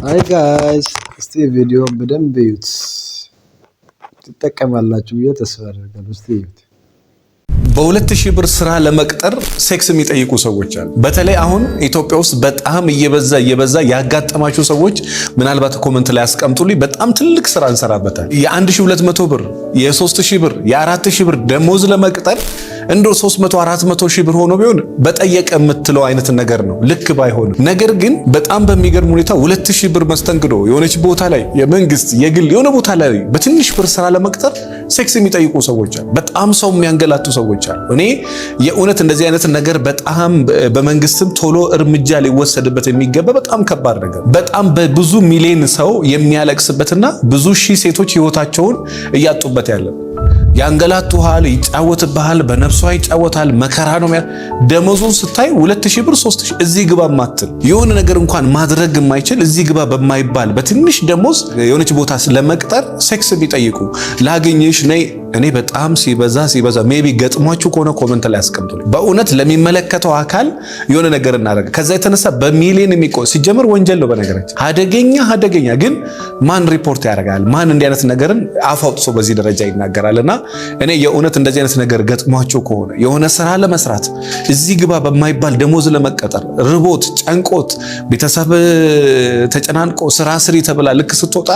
Hi guys፣ እስቲ ቪዲዮን በደንብ እዩት፣ ትጠቀማላችሁ ብዬ ተስፋ አደርጋለሁ። እስቲ እዩት። በ2000 ብር ስራ ለመቅጠር sex የሚጠይቁ ሰዎች አሉ። በተለይ አሁን ኢትዮጵያ ውስጥ በጣም እየበዛ እየበዛ ያጋጠማችሁ ሰዎች ምናልባት comment ላይ አስቀምጡልኝ። በጣም ትልቅ ስራ እንሰራበታል። የ1200 ብር፣ የ3000 ብር፣ የ4000 ብር ደሞዝ ለመቅጠር እንደው 300 400 ሺህ ብር ሆኖ ቢሆን በጠየቀ የምትለው አይነት ነገር ነው፣ ልክ ባይሆንም። ነገር ግን በጣም በሚገርም ሁኔታ 2000 ብር መስተንግዶ የሆነች ቦታ ላይ፣ የመንግስት፣ የግል፣ የሆነ ቦታ ላይ በትንሽ ብር ስራ ለመቅጠር sex የሚጠይቁ ሰዎች አሉ። በጣም ሰው የሚያንገላቱ ሰዎች አሉ። እኔ የእውነት እንደዚህ አይነት ነገር በጣም በመንግስትም ቶሎ እርምጃ ሊወሰድበት የሚገባ በጣም ከባድ ነገር፣ በጣም በብዙ ሚሊዮን ሰው የሚያለቅስበትና ብዙ ሺህ ሴቶች ህይወታቸውን እያጡበት ያለ። ያንገላቱሃል፣ ይጫወትብሃል፣ በነፍሷ ይጫወታል። መከራ ነው። ደመወዙን ስታይ 2000 ብር፣ 3000 እዚህ ግባ ማትል፣ የሆነ ነገር እንኳን ማድረግ የማይችል፣ እዚህ ግባ በማይባል በትንሽ ደሞዝ የሆነች ቦታ ለመቅጠር sex ቢጠይቁ፣ ላግኝሽ ነይ። እኔ በጣም ሲበዛ ሲበዛ maybe ገጥሟችሁ ከሆነ comment ላይ አስቀምጡልኝ። በእውነት ለሚመለከተው አካል የሆነ ነገር እናደርግ። ከዛ የተነሳ በሚሊዮን የሚቆ ሲጀምር ወንጀል ነው በነገራችን፣ አደገኛ አደገኛ። ግን ማን ሪፖርት ያደርጋል? ማን እንዲህ አይነት ነገርን አፍ አውጥቶ በዚህ ደረጃ ይናገራል? እና እኔ የእውነት እንደዚህ አይነት ነገር ገጥሟችሁ ከሆነ፣ የሆነ ስራ ለመስራት እዚህ ግባ በማይባል ደሞዝ ለመቀጠር ርቦት ጨንቆት ቤተሰብ ተጨናንቆ ስራ ስሪ ተብላ ልክ ስትወጣ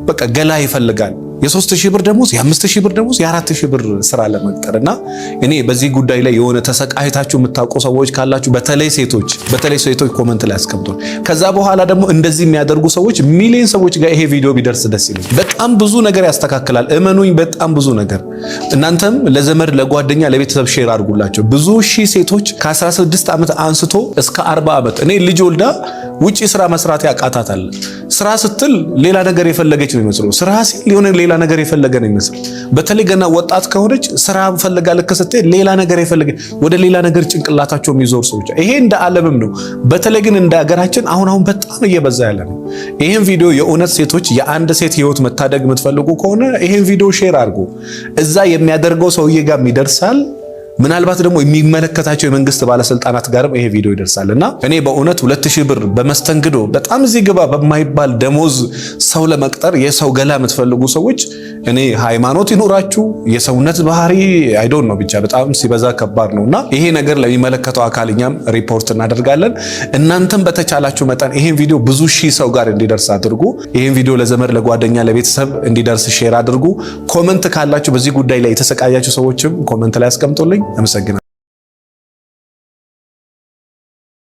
በቃ ገላ ይፈልጋል። የ3000 ብር ደሞዝ፣ የ5000 ብር ደሞዝ፣ የ4000 ብር ስራ ለመቅጠር። እና እኔ በዚህ ጉዳይ ላይ የሆነ ተሰቃይታችሁ የምታውቁ ሰዎች ካላችሁ፣ በተለይ ሴቶች፣ በተለይ ሴቶች comment ላይ አስቀምጡ። ከዛ በኋላ ደግሞ እንደዚህ የሚያደርጉ ሰዎች፣ ሚሊዮን ሰዎች ጋር ይሄ ቪዲዮ ቢደርስ ደስ ይለኛል። በጣም ብዙ ነገር ያስተካክላል። እመኑኝ፣ በጣም ብዙ ነገር። እናንተም ለዘመድ፣ ለጓደኛ፣ ለቤተሰብ share አድርጉላቸው። ብዙ ሺህ ሴቶች ከ16 ዓመት አንስቶ እስከ 40 ዓመት፣ እኔ ልጅ ወልዳ ውጪ ስራ መስራት ያቃታታል። ስራ ስትል ሌላ ነገር የፈለገች ነው የሚመስለው። ስራ ሲል የሆነ ሌላ ነገር የፈለገ ነው የሚመስለው። በተለይ ገና ወጣት ከሆነች ስራ ፈልጋ ልክ ስትሄድ ሌላ ነገር የፈለገ፣ ወደ ሌላ ነገር ጭንቅላታቸው የሚዞር ሰዎች። ይሄ እንደ ዓለምም ነው። በተለይ ግን እንደ ሀገራችን አሁን አሁን በጣም እየበዛ ያለ ነው። ይሄን ቪዲዮ የእውነት ሴቶች፣ የአንድ ሴት ህይወት መታደግ የምትፈልጉ ከሆነ ይሄን ቪዲዮ share አድርጉ። እዛ የሚያደርገው ሰውዬ ጋርም ይደርሳል። ምናልባት ደግሞ የሚመለከታቸው የመንግስት ባለስልጣናት ጋርም ይሄ ቪዲዮ ይደርሳል። እና እኔ በእውነት 2000 ብር በመስተንግዶ በጣም እዚህ ግባ በማይባል ደሞዝ ሰው ለመቅጠር የሰው ገላ የምትፈልጉ ሰዎች፣ እኔ ሃይማኖት ይኑራችሁ፣ የሰውነት ባህሪ I don't know፣ ብቻ በጣም ሲበዛ ከባድ ነው። እና ይሄ ነገር ለሚመለከተው አካል እኛም ሪፖርት እናደርጋለን። እናንተም በተቻላችሁ መጠን ይሄን ቪዲዮ ብዙ ሺህ ሰው ጋር እንዲደርስ አድርጉ። ይሄን ቪዲዮ ለዘመድ፣ ለጓደኛ፣ ለቤተሰብ እንዲደርስ share አድርጉ። Comment ካላችሁ በዚህ ጉዳይ ላይ የተሰቃያችሁ ሰዎችም comment ላይ አስቀምጡልኝ። አመሰግናለሁ።